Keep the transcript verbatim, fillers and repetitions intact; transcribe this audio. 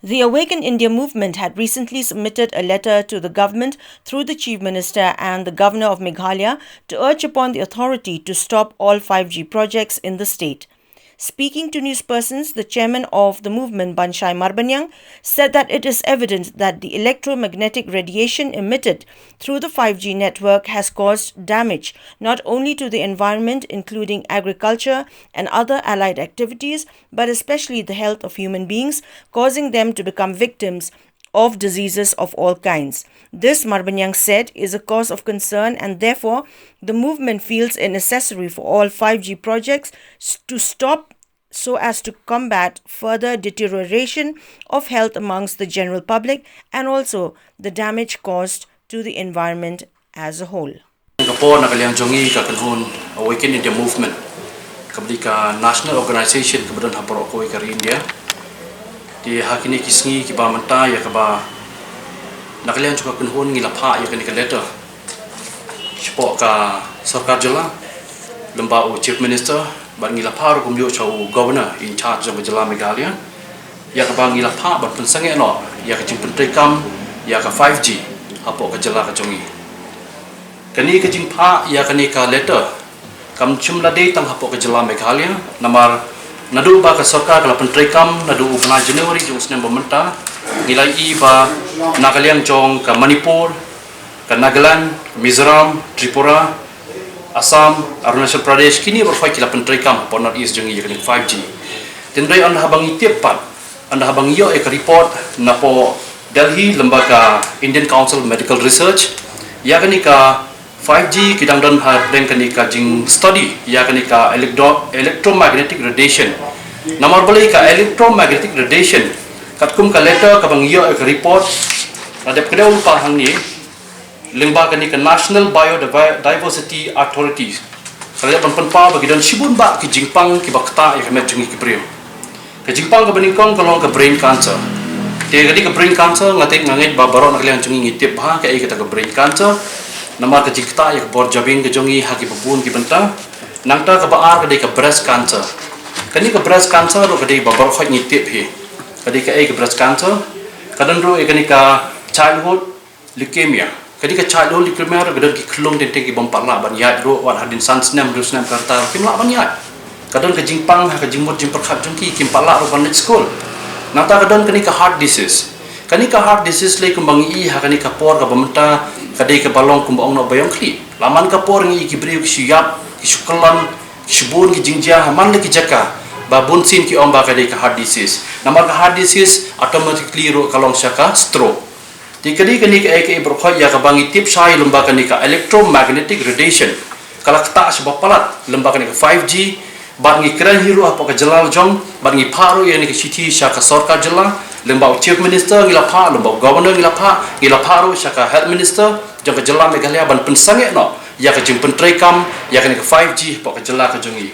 The Awaken India movement had recently submitted a letter to the government through the Chief Minister and the Governor of Meghalaya to urge upon the authority to stop all five G projects in the state. Speaking to newspersons, the chairman of the movement, Banshai Marbaniang, said that it is evident that the electromagnetic radiation emitted through the five G network has caused damage not only to the environment, including agriculture and other allied activities, but especially the health of human beings, causing them to become victims of diseases of all kinds. This, Marbaniang said, is a cause of concern, and therefore the movement feels it necessary for all five G projects s- to stop so as to combat further deterioration of health amongst the general public and also the damage caused to the environment as a whole. Ka por na ka liang jong ngi ka kynhun Awaken India Movement, kaba dei ka national organization kaba don ha baroh kawei ka ri India. Te ha kine ki sngi kiba mynta, ïa kaba na ka liang jong ka kynhun ngi la phah ïa kane ka letter shapoh ka sorkar jylla, lyngba u Chief Minister, bad ngi la phah ruh kumjuh sha u Governor in charge jong ka jylla Meghalaya, ïa kaba ngi la phah ban pynsangeh noh ïa ka jingpyntreikam ïa ka five G hapoh ka jylla ka jong ngi. Kane ka jingphah ïa kane ka letter kam shym la dei tang hapoh ka jylla Meghalaya, namar naduh ba ka sorkar ka la pyntreikam naduh u bnai January jong u snem ba mynta, ngi la ïohi ba na ka liang jong ka Manipur, ka Nagaland, Mizoram, Tripura, Assam, Arunachal Pradesh, kine baroh ki la pyntreikam hapoh North East jong ngi ïa kane ka five G. Hynrei ynda haba ngi tip pat, ynda haba ngi ïoh ïa ka report napoh Delhi lyngba ka Indian Council of Medical Research, ïa kane ka five G ki dang don hapdeng kane ka jingstudy ïa kane ka electro- electromagnetic radiation. Namar balei ka electromagnetic radiation, katkum ka letter kaba ngi ïoh ïa ka report, la dep kdew lypa hangne, lyngba kane ka National Biodiversity Authority ka la dep ban pynpaw ba ki don shibun bah ki jingpang kiba ktah ïa ka met jong ngi ki briew. Ka jingpang kaba nyngkong ka long ka brain cancer. Te ka dei ka brain cancer, nga tip, nga ngeit ba baroh na ka liang jong ngi ngi tip bha kaei kata ka brain cancer. Namar ka jingktah ïa ka bor jabieng ka jong ngi ha kiba bun ki bynta. Nangta kaba ar ka dei ka breast cancer. Kane ka breast cancer ruh ka dei ba baroh ngi tip hi. Ka dei kaei ka breast cancer? Ka don ruh ïa kane ka childhood leukemia. Ka dei ka childhood leukemia ruh ka don ki khyllung teng teng ki bym pat lah ban ïaid ruh, wat hadien san snem, hynriew snem ka rta kim lah ban ïaid. Ka don ka jingpang ha ka jingmut jingpyrkhat jong ki, kim pat lah ruh ban leit skul. Nangta ka don kane ka heart disease. Kane ka heart disease lei kumba ngi ïohi ha kane ka por kaba mynta ka dei kaba long kumba ong noh ba ïong khlieh. La man ka por ngi ïohi ki briew ki shu ïap, ki shu kyllon, ki shu bun ki jingjia ha man la ki jaka, ba bun sien ki ong ba ka dei ka heart disease. Namar ka heart disease automatically ruh ka long sha ka stroke. Te ka dei kane kaei kaei baroh ïa kaba ngi tip shai lyngba kane ka electromagnetic radiation ka la ktah shibun palat lyngba kane ka five G. Bad ngi kren hi ruh hapoh ka jylla la jong, bad ngi phah ruh ïa kane ka shithi sha ka sorkar jylla, lyngba u Chief Minister ngi la phah, lyngba u Governor ngi la phah, ngi la phah ruh sha ka Health Minister jong ka jylla Meghalaya ban pynsangeh noh ïa ka jingpyntreikam ïa kane ka five G hapoh ka jylla ka jong ngi.